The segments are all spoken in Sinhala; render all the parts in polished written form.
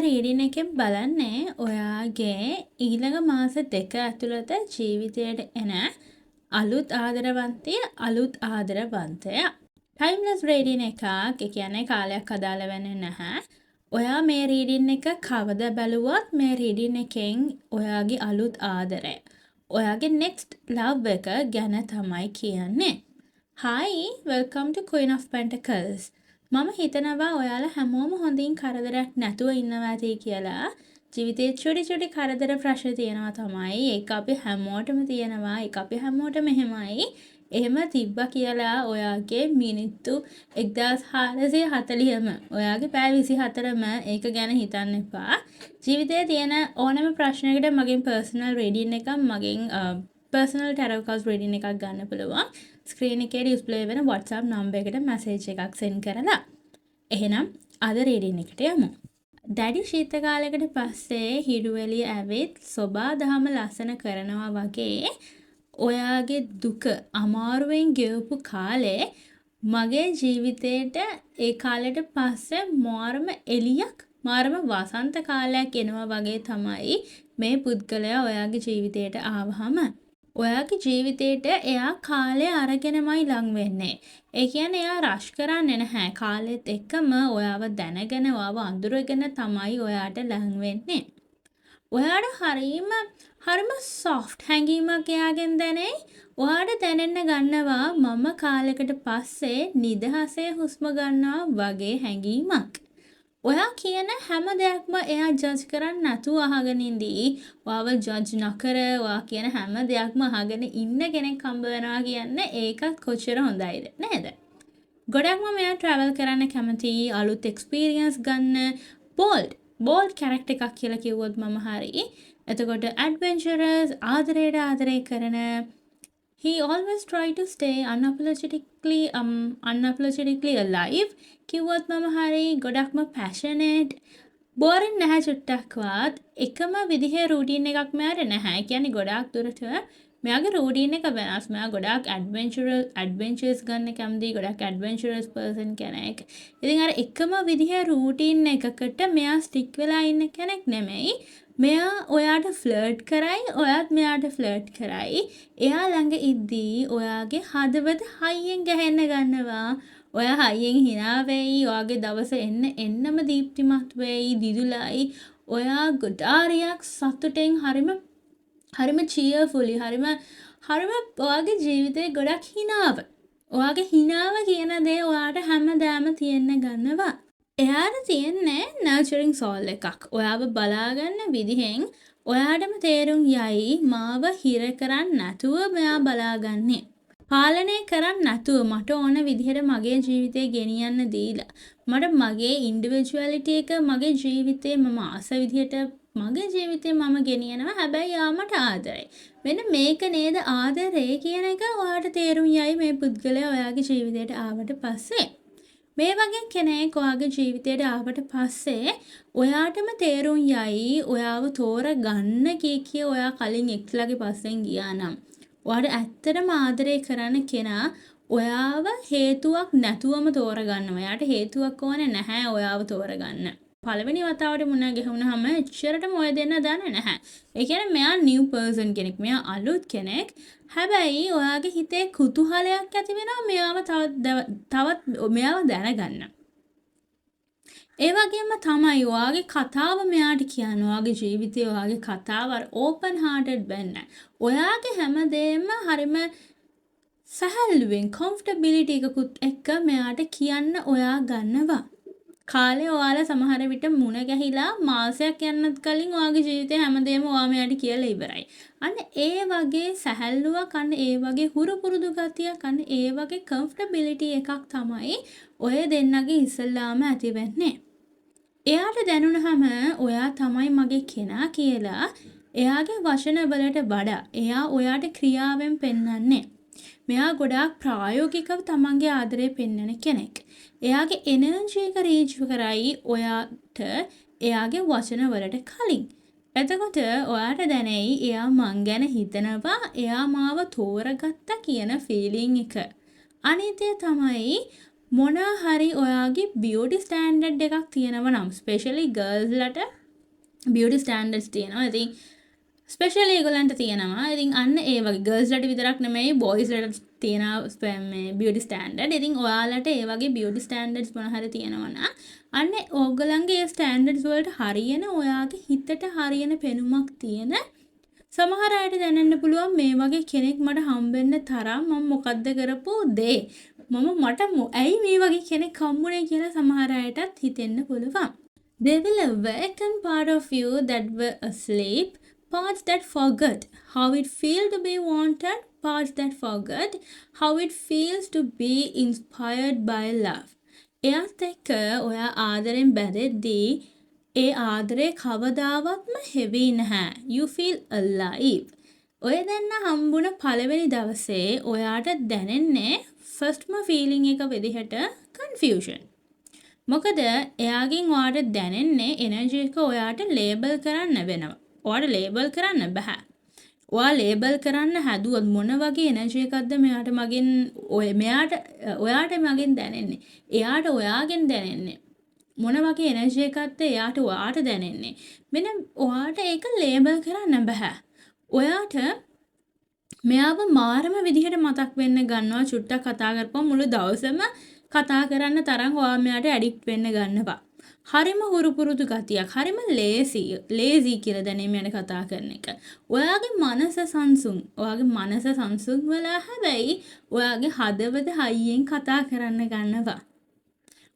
රීඩින් එකෙන් බලන්නේ ඔයාගේ ඊළඟ මාස 2 ඇතුළත ජීවිතයට එන අලුත් ආදරවන්තිය, අලුත් ආදරවන්තයා. ටයිම්ලස් රීඩින් එකක්. ඒ කියන්නේ කාලයක් අදාළ වෙන්නේ නැහැ. ඔයා මේ රීඩින් එක කවද බැලුවත් මේ රීඩින් එකෙන් ඔයාගේ අලුත් ආදරය, ඔයාගේ නෙක්ස්ට් ලව් එක ගැන තමයි කියන්නේ. Hi, welcome to Queen of Pentacles. මම හිතනවා ඔයාලා හැමෝම හොඳින් කරදරයක් නැතුව ඉන්නවා ඇති කියලා. ජීවිතේ චුටි චුටි කරදර ප්‍රශ්න තියෙනවා තමයි. ඒක අපි හැමෝටම තියෙනවා. ඒක අපි හැමෝටම එහෙමයි. එහෙම තිබ්බා කියලා ඔයාගේ මිනිත්තු 1440ම, ඔයාගේ පැය 24ම ඒක ගැන හිතන්න එපා. ජීවිතේ තියෙන ඕනෑම ප්‍රශ්නයකට මගෙන් පර්සනල් රීඩින් එකක්, මගෙන් පර්සනල් ටැරෝ කාඩ්ස් රීඩින් එකක් ගන්න පුළුවන්. ස්ක්‍රීන් එකේ ඩිස්ප්ලේ වෙන WhatsApp number එකට මැසේජ් එකක් සෙන්ඩ් කරලා. එහෙනම් අද රීඩින් එකට යමු. දැඩි ශීත කාලයකට පස්සේ හිරු එළිය ඇවිත් සොබා දහම ලස්සන කරනවා වගේ, ඔයාගේ දුක අමාරුවෙන් ගෙවපු කාලේ මගේ ජීවිතේට ඒ කාලෙට පස්සේ මාරම එළියක්, මාරම වසන්ත කාලයක් එනවා වගේ තමයි මේ පුද්ගලයා ඔයාගේ ජීවිතේට ආවහම. ඔයාගේ ජීවිතේට එයා කාලය අරගෙනමයි ලං වෙන්නේ. ඒ කියන්නේ එයා රෂ් කරන්නේ නැහැ. කාලෙත් එක්කම ඔයාව දැනගෙන, ඔයාව අඳුරගෙන තමයි ඔයාට ලං වෙන්නේ. ඔයාට හරීම හරිම සොෆ්ට් හැඟීමක් එයාගෙන් දැනෙයි. ඔයාට දැනෙන්න ගන්නවා මම කාලෙකට පස්සේ නිදහසේ හුස්ම ගන්නවා වගේ හැඟීමක්. ඔයා කියන හැම දෙයක්ම එයා ජජ් කරන්නේ නැතුව අහගෙන ඉඳී. ඔයාව ජජ් නොකර ඔයා කියන හැම දෙයක්ම අහගෙන ඉන්න කෙනෙක් හම්බ වෙනවා කියන්නේ ඒකත් කොච්චර හොඳයිද, නේද? ගොඩක්ම මෙයා ට්‍රැවල් කරන්න කැමතියි, අලුත් එක්ස්පීරියන්ස් ගන්න, බෝල්ඩ් බෝල්ඩ් කැරක්ටර් එකක් කියලා කිව්වොත් මම හරි. එතකොට ඇඩ්වෙන්චරස්, ආදරයට ආදරය කරන. He always try to stay unapologetically alive කිව්වොත් මම හරි. ගොඩක්ම පැෂනේට්, බෝරින් නැහැ චුට්ටක්වත්. එකම විදිහේ රූටීන් එකක් මෙයාට නැහැ. ඒ කියන්නේ ගොඩාක් දුරට මෙයාගේ රූටීන් එක වෙනස්. මෙයා ගොඩාක් ඇඩ්වෙන්චර්ස් ගන්න කැමතියි. ගොඩක් ඇඩ්වෙන්චරස් පර්සන් කෙනෙක්. ඉතින් අර එකම විදිහේ රූටීන් එකකට මෙයා ස්ටික් වෙලා ඉන්න කෙනෙක් නෙමෙයි. මෙයා ඔයාට ෆ්ලර්ට් කරයි, ඔයත් මෙයාට ෆ්ලර්ට් කරයි. එයා ළඟ ඉද්දී ඔයාගේ හදවත හයියෙන් ගැහෙන්න ගන්නවා. ඔයා හයියෙන් හිනා වෙයි. ඔයාගේ දවස එන්න එන්නම දීප්තිමත් වෙයි, දිදුලයි. ඔයා ගොඩාරියක් සතුටෙන්, හරිම හරිම චියර්ෆුලි, හරිම හරිම ඔයාගේ ජීවිතේ ගොඩක් හිනාව. ඔයාගේ හිනාව කියන දේ ඔයාට හැමදාම තියෙන්න ගන්නවා. එයාට තියෙන්නේ නර්චරින් සෝල් එකක්. ඔයාව බලාගන්න විදිහෙන් ඔයාටම තේරුම් යයි මාව හිර කරන්න නැතුව මෙයා බලාගන්නේ. පාලනය කරන්න නැතුව මට ඕන විදිහට මගේ ජීවිතේ ගෙනියන්න දීලා, මට මගේ ඉන්ඩිවිජුවැලිටි එක, මගේ ජීවිතේ මම ආස විදිහට මගේ ජීවිතේ මම ගෙනියනවා, හැබැයි එයා මට ආදරෙයි. මෙන්න මේක නේද ආදරේ කියන එක ඔයාට තේරුම් යයි මේ පුද්ගලයා ඔයාගේ ජීවිතයට ආවට පස්සේ. මේ වගේ කෙනෙක් ඔයාගේ ජීවිතයට ආවට පස්සේ ඔයාටම තේරුම් යයි ඔයාව තෝරගන්න කිය කිය ඔයා කලින් එක්ස්ලාගේ පස්සෙන් ගියා නම්, ඔයාට ඇත්තටම ආදරේ කරන කෙනා ඔයාව හේතුවක් නැතුවම තෝරගන්නවා. එයාට හේතුවක් ඕනේ නැහැ ඔයාව තෝරගන්න. පළවෙනි වතාවට මුණ ගැහුනහම එච්චරටම ඔය දෙන්න දන්නේ නැහැ. ඒ කියන්නේ මෙයා නිව් පර්සන් කෙනෙක්. මෙයා අලුත් කෙනෙක්. හැබැයි ඔයාගේ හිතේ කුතුහලයක් ඇති වෙනවා මෙයාව තවත් තවත් මෙයාව දැනගන්න. ඒ වගේම තමයි ඔයාගේ කතාව මෙයාට කියන්න. ඔයාගේ ජීවිතය, ඔයාගේ කතාව අර ඕපන් හාර්ටඩ් වෙන්න. ඔයාගේ හැමදේම හරිම සැහැල්ලුවෙන් කම්ෆර්ටබිලිටි එකකුත් එක්ක මෙයාට කියන්න ඔයා ගන්නවා. කාලේ ඔයාලා සමහර විට මුණ ගැහිලා මාසයක් යන්නත් කලින් ඔයාගේ ජීවිතේ හැමදේම ඔයා මෙයාට කියලා ඉවරයි. අන්න ඒ වගේ සැහැල්ලුවක්, අන්න ඒ වගේ හුරු පුරුදු ගතියක්, අන්න ඒ වගේ කම්ෆර්ටබිලිටි එකක් තමයි ඔය දෙන්නගේ ඉස්සෙල්ලාම ඇති වෙන්නේ. එයාට දැනුණහම ඔයා තමයි මගේ කෙනා කියලා, එයාගේ වචන වලට වඩා එයා ඔයාට ක්‍රියාවෙන් පෙන්වන්නේ. මෙයා ගොඩාක් ප්‍රායෝගිකව තමන්ගේ ආදරය පෙන්වන කෙනෙක්. එයාගේ එනර්ජි එක රීච් කරයි ඔයාට එයාගේ වචන වලට කලින්. එතකොට ඔයාට දැනෙයි එයා මං ගැන හිතනවා, එයා මාව තෝරගත්තා කියන ෆීලිං එක. අනිත් දේ තමයි මොනා හරි ඔයාගේ බියුටි ස්ටෑන්ඩඩ් එකක් තියෙනවා නම්, ස්පෙෂලි ගර්ල්ස්ලට බියුටි ස්ටෑන්ඩඩ්ස් තියෙනවා. ඉතින් ස්පෙෂලි ඒගොල්ලන්ට තියෙනවා. ඉතින් අන්න ඒ වගේ ගර්ල්ස්ලට විතරක් නෙමෙයි, බොයිස්ලට තියෙන මේ බියුටි ස්ටෑන්ඩඩ්. ඉතින් ඔයාලට ඒ වගේ බියුටි ස්ටෑන්ඩඩ්ස් මොන හරි තියෙනවා නම්, අන්න ඕගොල්ලන්ගේ ඒ ස්ටෑන්ඩඩ්ස් වලට හරියන, ඔයාගේ හිතට හරියන පෙනුමක් තියෙන, සමහර අයට දැනෙන්න පුළුවන් මේ වගේ කෙනෙක් මට හම්බෙන්න තරම් මම මොකද්ද කරපු දේ, මම මට ඇයි මේ වගේ කෙනෙක් හම්බුනේ කියලා සමහර අයටත් හිතෙන්න පුළුවන්. They will awaken part of you that were asleep, parts that forgot how it feels to be wanted, parts that forgot how it feels to be inspired by love. එයාත් එක්ක ඔයා ආදරෙන් බැඳෙද්දී ඒ ආදරේ කවදාවත්ම හෙවි නැහැ. You feel alive. ඔය දෙන්න හම්බුණ පළවෙනි දවසේ ඔයාට දැනෙන්නේ ෆස්ට්ම ෆීලිං එක විදිහට කන්ෆියුෂන්. මොකද එයාගෙන් ඔයාට දැනෙන්නේ එනර්ජි එක ඔයාට ලේබල් කරන්න වෙනවා. ඔයාට ලේබල් කරන්න බැහැ. ඔයා ලේබල් කරන්න හැදුවොත් මොන වගේ එනර්ජි එකක්ද මෙයාට මගෙන් ඔය මෙයාට ඔයාට මගෙන් දැනෙන්නේ? එයාට ඔයාගෙන් දැනෙන්නේ? මොන වගේ එනර්ජි එකක්ද එයාට ඔයාට දැනෙන්නේ? මෙන්න ඔයාට ඒක ලේබල් කරන්න බැහැ. ඔයාට මෙයාව මාරම විදිහට මතක් වෙන්න ගන්නවා. චුට්ටක් කතා කරපුවම මුළු දවසම කතා කරන්න තරම් ඔයා මෙයාට ඇඩික්ට් වෙන්න ගන්නවා. හරිම හුරු පුරුදු ගතියක්. හරිම ලේසි ලේසි කියලා දැනේ මෙයාට කතා කරන එක. ඔයාගේ මනස සංසුන්. ඔයාගේ මනස සංසුන් වෙලා, හැබැයි ඔයාගේ හදවත හයියෙන් කතා කරන්න ගන්නවා.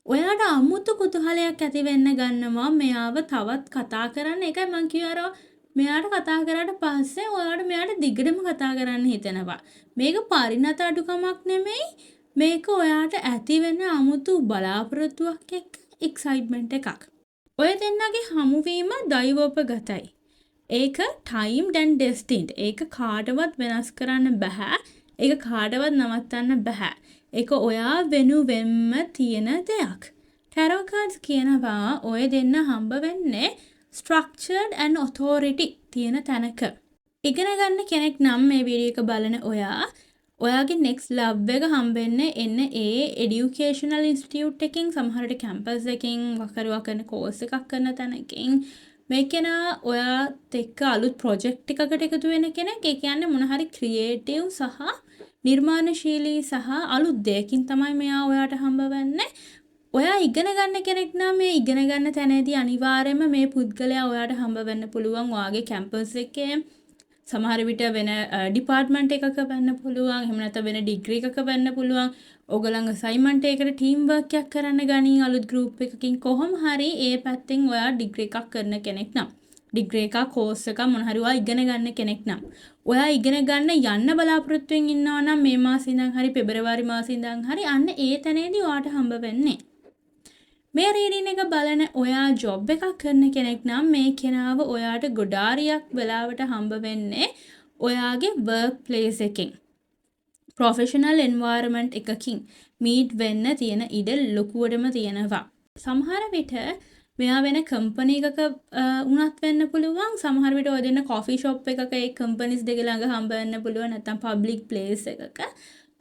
ඔයාට අමුතු කුතුහලයක් ඇති වෙන්න ගන්නවා මෙයාව තවත් කතා කරන්න. ඒකයි මං කිව්වේ, අර මෙයාට කතා කරාට පස්සේ ඔයාට මෙයාට දිගටම කතා කරන්න හිතෙනවා. මේක පරිණත අඩුකමක් නෙමෙයි. මේක ඔයාට ඇති වෙන අමුතු බලාපොරොත්තුවක් එක්ක එක්සයිට්මන්ට් එකක්. ඔය දෙන්නගේ හමුවීම දෛවෝපගතයි. ඒක ටයිම්ඩ් ඇන්ඩ් ඩෙස්ටින්ඩ්. ඒක කාටවත් වෙනස් කරන්න බැහැ. ඒක කාටවත් නවත්තන්න බැහැ. ඒක ඔයා වෙනුවෙන්ම තියෙන දෙයක්. ටැරෝ කාඩ්ස් කියනවා ඔය දෙන්න හම්බ වෙන්නේ ස්ට්‍රක්චර්ඩ් ඇන්ඩ් ඔතොරිටි තියෙන තැනක. ඉගෙන ගන්න කෙනෙක් නම් මේ වීඩියෝ එක බලන ඔයා, ඔයාගේ නෙක්ස්ට් ලව් එක හම්බෙන්නේ එන්න ඒ එඩියුකේෂනල් ඉන්ස්ටිටියුට් එකකින්, සමහරවිට කැම්පස් එකකින්, මොකක් හරි ඔයා කරන කෝස් එකක් කරන තැනකින්. මේ කෙනා ඔයාත් එක්ක අලුත් ප්‍රොජෙක්ට් එකකට එකතු වෙන කෙනෙක්. ඒ කියන්නේ මොන හරි ක්‍රියේටිව් සහ නිර්මාණශීලී සහ අලුත් දෙයකින් තමයි මෙයා ඔයාට හම්බ වෙන්නේ. ඔයා ඉගෙන ගන්න කෙනෙක් නම් මේ ඉගෙන ගන්න තැනදී අනිවාර්යයෙන්ම මේ පුද්ගලයා ඔයාට හම්බ වෙන්න පුළුවන්. ඔයාගේ කැම්පස් එකේ, සමහර විට වෙන ඩිපාර්ට්මන්ට් එකක වෙන්න පුළුවන්. එහෙම නැත්නම් වෙන ඩිග්‍රී එකක වෙන්න පුළුවන්. ඕගොල්ලන් අසයින්මන්ට් එකකට ටීම් වර්ක් එකක් කරන්න ගනී අලුත් ගෲප් එකකින්. කොහොම හරි ඒ පැත්තෙන් ඔයා ඩිග්‍රී එකක් කරන කෙනෙක් නම්, ඩිග්‍රී එකක්, කෝස් එකක් මොන හරි ඔයා ඉගෙන ගන්න කෙනෙක් නම්, ඔයා ඉගෙන ගන්න යන්න බලාපොරොත්තුවෙන් ඉන්නවා නම් මේ මාසේ ඉඳන් හරි පෙබරවාරි මාසේ ඉඳන් හරි, අන්න ඒ තැනේදී ඔයාට හම්බ වෙන්නේ. මේ රීඩින් එක බලන ඔයා ජොබ් එකක් කරන කෙනෙක් නම් මේ කෙනාව ඔයාට ගොඩාරියක් වෙලාවට හම්බ වෙන්නේ ඔයාගේ වර්ක් ප්ලේස් එකෙන්. ප්‍රොෆෙෂනල් එන්වයරන්මන්ට් එකකින් මීට් වෙන්න තියෙන ඉඩ ලොකුවටම තියෙනවා. සමහර විට මෙයා වෙන කම්පනි එකක වුණත් වෙන්න පුළුවන්. සමහර විට ඔය දෙන්න කොෆි ෂොප් එකක ඒ කම්පනිස් දෙක ළඟ හම්බ වෙන්න පුළුවන්, නැත්නම් පබ්ලික් ප්ලේස් එකක.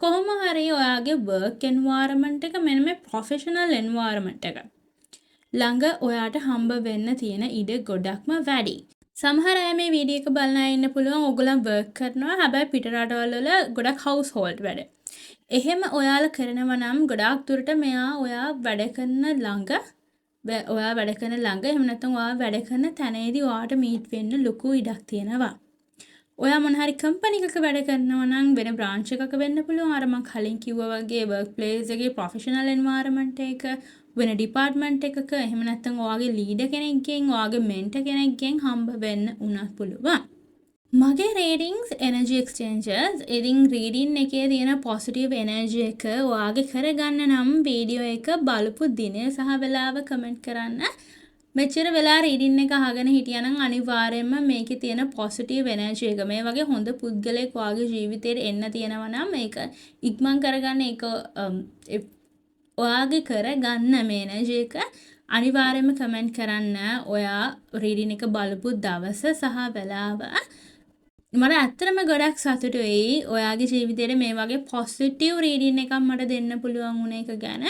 කොහොම හරි ඔයාගේ වර්ක් එන්වයරන්මන්ට් එක, මෙන්න මේ ප්‍රොෆෙෂනල් එන්වයරන්මන්ට් එක ළඟ ඔයාට හම්බ වෙන්න තියෙන ඉඩ ගොඩක්ම වැඩි. සමහර අය මේ වීඩියෝ එක බලන අය ඉන්න පුළුවන්, ඔයගොල්ලන් වර්ක් කරනවා, හැබැයි පිට රටවල් වල ගොඩක් හවුස් හෝල්ඩ් වැඩ. එහෙම ඔයාලා කරනවා නම් ගොඩාක් දුරට මෙයා ඔයා වැඩ කරන ළඟ, එහෙම නැත්නම් ඔයා වැඩ කරන තැනේදී ඔයාට මීට් වෙන්න ලොකු ඉඩක් තියෙනවා. ඔයා මොන හරි කම්පැනි එකක වැඩ කරනවා නම් වෙන බ්‍රාන්ච් එකක වෙන්න පුළුවන්. අර මං කලින් කිව්වා වගේ වර්ක් ප්ලේස් එකේ ප්‍රොෆෙෂනල් එන්වයරන්මන්ට් එක, වෙන ඩිපාර්ට්මන්ට් එකක, එහෙම නැත්නම් ඔයාගේ ලීඩර් කෙනෙක්ගෙන්, ඔයාගේ මෙන්ටර් කෙනෙක්ගෙන් හම්බ වෙන්න උනත් පුළුවන්. මගේ රීඩින්ග්ස් එනර්ජි එක්ස්චේන්ජස්. ඉතින් රීඩින් එකේ තියෙන පොසිටිව් එනර්ජි එක ඔයාගේ කරගන්න නම් වීඩියෝ එක බලපු දිනය සහ වෙලාව කමෙන්ට් කරන්න. මෙච්චර වෙලා රීඩින් එක අහගෙන හිටියා නම් අනිවාර්යයෙන්ම මේකේ තියෙන පොසිටිව් එනර්ජි එක, මේ වගේ හොඳ පුද්ගලයෙක් ඔයාගේ ජීවිතේට එන්න තියෙනවා නම් ඒක ඉක්මන් කරගන්න, ඒක ඔයාගේ කරගන්න මේ එනර්ජි එක අනිවාර්යයෙන්ම කමෙන්ට් කරන්න ඔයා රීඩින් එක බලපු දවස සහ වෙලාව. මට ඇත්තටම ගොඩක් සතුටුයි ඔයාගේ ජීවිතේට මේ වගේ පොසිටිව් රීඩින් එකක් මට දෙන්න පුළුවන් වුණ එක ගැන.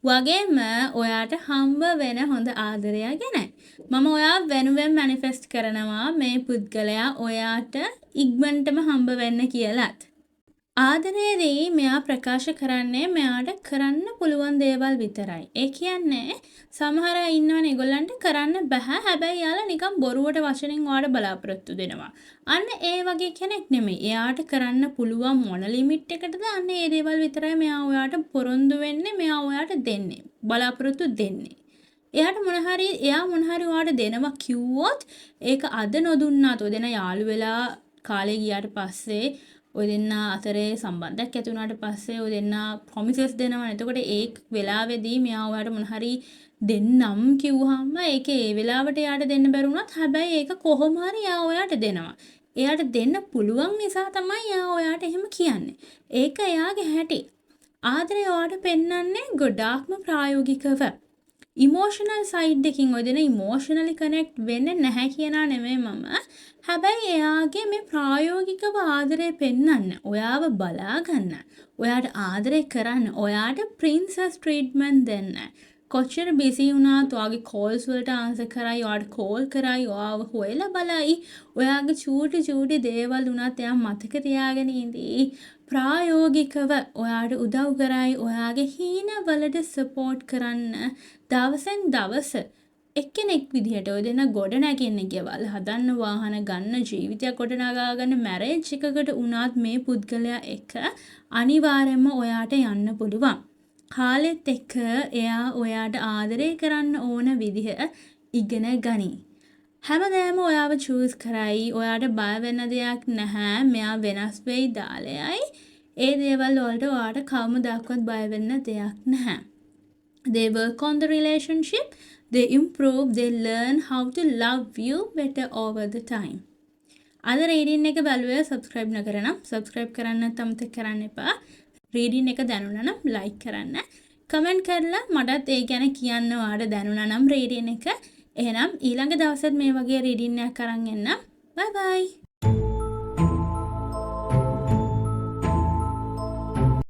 වගේම ඔයාට හම්බ වෙන හොඳ ආදරය ගැන. මම ඔයා වෙනුවෙන් මැනිෆෙස්ට් කරනවා මේ පුද්ගලයා ඔයාට ඉක්මනටම හම්බ වෙන්න කියලත්. ආදරයේදී මෙයා ප්‍රකාශ කරන්නේ මෙයාට කරන්න පුළුවන් දේවල් විතරයි. ඒ කියන්නේ සමහර අය ඉන්නවනේ, ඒගොල්ලන්ට කරන්න බැහැ, හැබැයි එයාලා නිකන් බොරුවට වචනෙන් ඔයාට බලාපොරොත්තු දෙනවා. අන්න ඒ වගේ කෙනෙක් නෙමෙයි. එයාට කරන්න පුළුවන් මොන ලිමිට් එකටද, අන්න ඒ දේවල් විතරයි මෙයා ඔයාට පොරොන්දු වෙන්නේ, මෙයා ඔයාට දෙන්නේ. බලාපොරොත්තු දෙන්නේ. එයාට මොන හරි එයා මොන හරි ඔයාට දෙනවා කිව්වොත් ඒක අද නොදුන්නාත්, ඔය දෙන්නා යාළු වෙලා කාලේ ගියාට පස්සේ, ඔය දෙන්න අතරේ සම්බන්ධයක් ඇති වුණාට පස්සේ ඔය දෙන්න ප්‍රොමිසස් දෙනවනේ. එතකොට ඒ වෙලාවේදී මෙයා ඔයාට මොන හරි දෙන්නම් කිව්වහම ඒක ඒ වෙලාවට එයාට දෙන්න බැරි වුණත්, හැබැයි ඒක කොහොම හරි එයා ඔයාට දෙනවා. එයාට දෙන්න පුළුවන් නිසා තමයි එයා ඔයාට එහෙම කියන්නේ. ඒක එයාගේ හැටි. ආදරය ඔයාට පෙන්වන්නේ ගොඩාක්ම ප්‍රායෝගිකව. ඉමෝෂනල් සයිඩ් එකකින් ඔය දෙන ඉමෝෂනලි කනෙක්ට් වෙන්නේ නැහැ කියනා නෙමෙයි මම. හැබැයි එයාගේ මේ ප්‍රායෝගිකව ආදරය පෙන්වන්න, ඔයාව බලා ගන්න, ඔයාට ආදරය කරන්න, ඔයාට ප්‍රින්සස් ට්‍රීට්මන්ට් දෙන්න. කොච්චර බිසි වුණත් ඔයාගේ කෝල්ස් වලට ආන්සර් කරයි, ඔයාට කෝල් කරයි, ඔයාව හොයලා බලයි, ඔයාගේ චූටි චූටි දේවල් වුණත් එයා මතක තියාගෙන ඉඳී. ප්‍රායෝගිකව ඔයාට උදව් කරයි, ඔයාගේ හීනවලට සපෝට් කරන්න. දවසෙන් දවස එක්කෙනෙක් විදිහට ඔය දෙන්න ගොඩ නැගෙන්න, ගෙවල් හදන්න, වාහන ගන්න, ජීවිතයක් ගොඩ නගා ගන්න, මැරේජ් එකකට වුණත් මේ පුද්ගලයා එක්ක අනිවාර්යයෙන්ම ඔයාට යන්න පුළුවන්. කාලෙත් එක්ක එයා ඔයාට ආදරය කරන්න ඕන විදිහ ඉගෙන ගනී. හැමදාම ඔයාව චූස් කරයි. ඔයාට බය වෙන්න දෙයක් නැහැ. මෙයා වෙනස් වෙයි, දාලා යයි. ඒ දේවල් වලට ඔයාට කවමදාකවත් බය වෙන්න දෙයක් නැහැ. They work on the relationship, they improve, they learn how to love you better over the time. අද රීඩින් එක බැලුවේ සබ්ස්ක්‍රයිබ් නොකර නම් සබ්ස්ක්‍රයිබ් කරන්නත් අමතක කරන්න එපා. රීඩින් එක දැනුණා නම් ලයික් කරන්න. කමෙන්ට් කරලා මටත් ඒ ගැන කියන්න ඔයාට දැනුණා නම් රීඩින් එක. එහෙනම් ඊළඟ දවසෙත් මේ වගේ රීඩින් එකක් අරන් එන්නම්. බයි බයි.